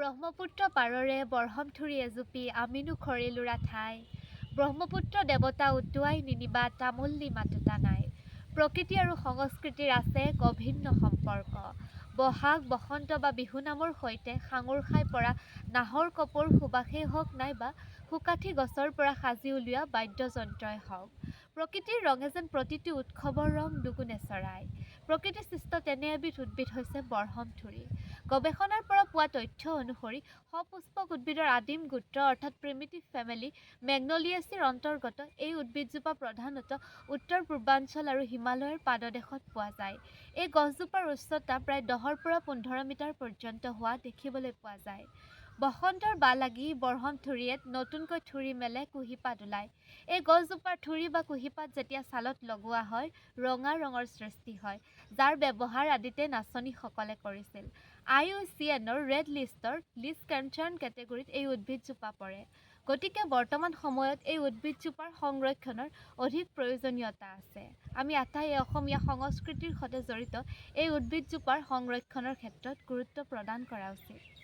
ব্ৰহ্মপুত্ৰ পাৰৰে বৰহমথুৰি এজুপি, আমিনো খৰিলোৰা ঠাই। ব্ৰহ্মপুত্ৰ দেৱতা উটুৱাই নিনিবা, তামোল দি মাতোতা নাই। প্ৰকৃতি আৰু সংস্কৃতিৰ আছে এক অভিন্ন সম্পৰ্ক। বহাগ, বসন্ত বা বিহুনামৰ সৈতে সাঙোৰ খাই পৰা নাহৰ কপৌৰ সুবাসেই হওক নাইবা শুকাঠি গছৰ পৰা সাজি উলিওৱা বাদ্যযন্ত্ৰই হওক, প্ৰকৃতিৰ ৰঙে যেন প্ৰতিটো উৎসৱৰ ৰং দুগুণে চৰায়। প্ৰকৃতি সৃষ্ট তেনে এবিধ উদ্ভিদ হৈছে বৰহমথুৰি। গৱেষণাৰ পৰা পোৱা তথ্য অনুসৰি সপুষ্পক উদ্ভিদৰ আদিম গোত্ৰ অৰ্থাৎ প্ৰিমিটিভ ফেমিলি মেগনলিয়েছিৰ অন্তৰ্গত এই উদ্ভিদজোপা প্ৰধানতঃ উত্তৰ পূৰ্বাঞ্চল আৰু হিমালয়ৰ পাদদেশত পোৱা যায়। এই গছজোপাৰ উচ্চতা প্ৰায় 10ৰ পৰা 15 মিটাৰ পৰ্যন্ত হোৱা দেখিবলৈ পোৱা যায়। বসন্তৰ বা লাগি বৰহমথুৰিয়ে নতুনকৈ থুৰি মেলে, কুঁহিপাত ওলায়। এই গছজোপাৰ থুৰি বা কুঁহিপাত যেতিয়া ছালত লগোৱা হয়, ৰঙা ৰঙৰ সৃষ্টি হয়, যাৰ ব্যৱহাৰ আদিতে নাচনীসকলে কৰিছিল। আইইউচিএনৰ ৰেড লিষ্টৰ লিষ্ট কনচাৰ্ণ কেটেগৰীত এই উদ্ভিদজোপা পৰে। গতিকে বৰ্তমান সময়ত এই উদ্ভিদজোপাৰ সংৰক্ষণৰ অধিক প্ৰয়োজনীয়তা আছে। আমি আটাইয়ে অসমীয়া সংস্কৃতিৰ সৈতে জড়িত এই উদ্ভিদজোপাৰ সংৰক্ষণৰ ক্ষেত্ৰত গুৰুত্ব প্ৰদান কৰা উচিত।